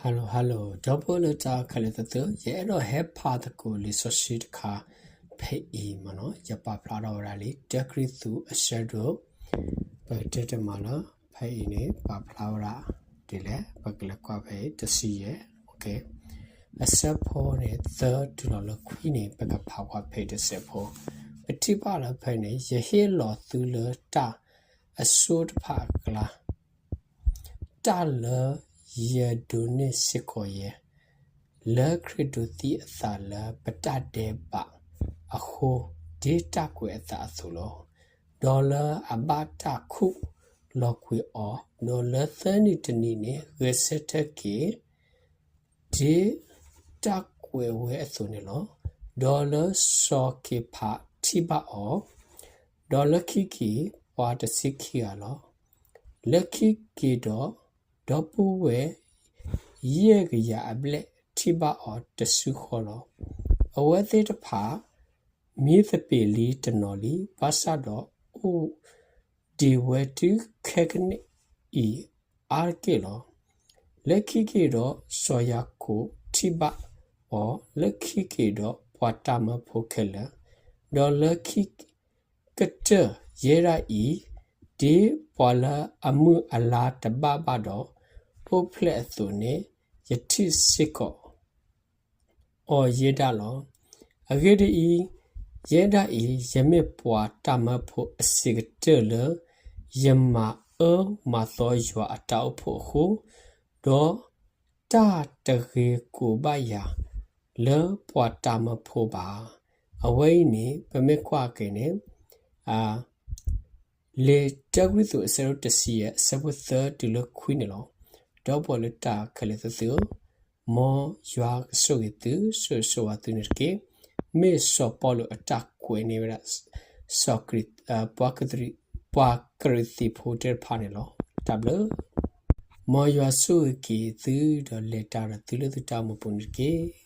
Hello hello ဒီပုၢ်ဝဲၢ်လၢတၢ်ခဲလၢာ်သ့ၣ်ဧၢ, ယအဲၣ်ဒိးဟဲဖးသကိးလံာ်စီဆှံတခါဖဲအံၤမ့ၢ်နီၤ, ယပာ်ဖျါထီၣ်ဝဲဒၣ်လံ တၢကရံၣ်သူးအဆၢဒိၣ်, ပကတဲတမးလၢ ဖဲအံၤန့ၣ် ပာ်ဖျါဝဲဒၣ်ဒ်လဲၣ်, ပကလဲၤကွၢ်ဖဲအံၤ တဆံယဲၢ်, အဆၢဖိန့ၣ် သၢတုၤလီၤလၢခွံန့ၣ် ပကဖးကွၢ်ဖဲအံၤတစဲးဖိ, ပထံၣ်ဘၣ်လၢဖဲန့ၣ် ယဟ့ၣ်လီၤသုလၢတၢ်အစိတဖၣ်အကျါ တၢ်လၢယဒိးန့ၢ်စ့ၢ်ကီးယဲ, လၢခရံာ်ဒိးသံအသးလၢပတၢ်ဒဲးဘးအဃိ, ဒ်တၢ်ကွဲးအသးအသိးလီၤ. ဒီးလၢအဘၣ်တၢ်ခူၣ်လီၤကွံာ်အီၤ, ဒီးလၢသၢနံၤတနံၤန့ၣ် ဂဲၤဆၢထၢၣ်က့ၤ ဒ်တၢ်ကွဲးဝဲအသိးန့ၣ်လီၤ. ဒီးလၢစီၤက့ၤဖးထံၣ်ဘၣ်အီၤ, ဒီးလၢခံက့ၤ ပှၤတဆံခံဂၤလီၤ. လၢခံက့ၤဒီး ဒီပုၢ်ဝဲၢ် ယဲၢ်ကယၤအဘျဲၣ်ထံၣ်ဘၣ်အီၤတစုဃီလီၤ. အဝဲသ့ၣ်တဖၣ် မံသပ့ၤလံတနီၤလံ, ဘၣ်ဆၣ်ဒီးအိၣ်ဒံးဝဲတုၤခဲကနံၣ်အံၤအါတက့ၢ်လီၤ. လၢခံက့ၤဒီး စီၤယၤကိာ်ထံၣ်ဘၣ်အီၤ, လၢခံက့ၤဒီးပှၤတၢ်မၢဖိခဲလၢာ်, ဒီးလၢခံ ကတၢၢ်ယဲဒၣ်အံၤ, ဒ်ပှၤလၢအမုၢ်အလါတဘၣ်ဘၣ်ဒီး အိၣ်ဖျဲၣ်အသိးန့ၣ် ယထံၣ်စ့ၢ်ကီးအီၤယဲဒၣ်လီၤ. အဂ့ၢ်ဒ်အံၤ, ယဲဒၣ်အံၤ ယမ့ၢ်ပှၤတၢ်မၢဖိအဆံးကတၢၢ်လၢ ယမၤအၢမၤသီယွၤအတၢ်အိၣ်ဖှိၣ်အဃိ, ဒီး တၢ်တဂ့ၤကိးဘၣ်ယၤလၢပှၤတၢ်မၢဖိဘၣ်. အဝဲအံၤန့ၣ် ပမ့ၢ်ကွၢ်က့ၤန့ၣ် လံာ်တၢကရံၣ်သူးအဆၢဒိၣ်တဆံယဲၢ် အဆၢဖိသၢတုၤလၢခွံန့ၣ်လီၤ. ဒီပုၢ်ဝဲၢ်လၢတၢ်ခဲလၢာ်သ့ၣ်ဧၢ, မ်ယွၤကဆိၣ်ဂ့ၤသု, ဆိၣ်ဂ့ၤဆိၣ်ဝါသုန့ၣ်တက့ၢ်. မ့ၢ်စီၤပီလူးအတၢ်ကွဲးန့ၢ်ဝဲဒၣ် စီၤကရံ, ပှၤ, ပှၤကရံၣ်သံးဖိသ့ၣ်တဖၣ်န့ၣ်လီၤ. တၢ်ဘျုး, မ်ယွၤဆိၣ်ဂ့ၤက့ၤသု ဒီးလဲၤတၢ်ဒီးသုလၢသုတၢ်အိၣ်မူပူၤန့ၣ်တက့ၢ်.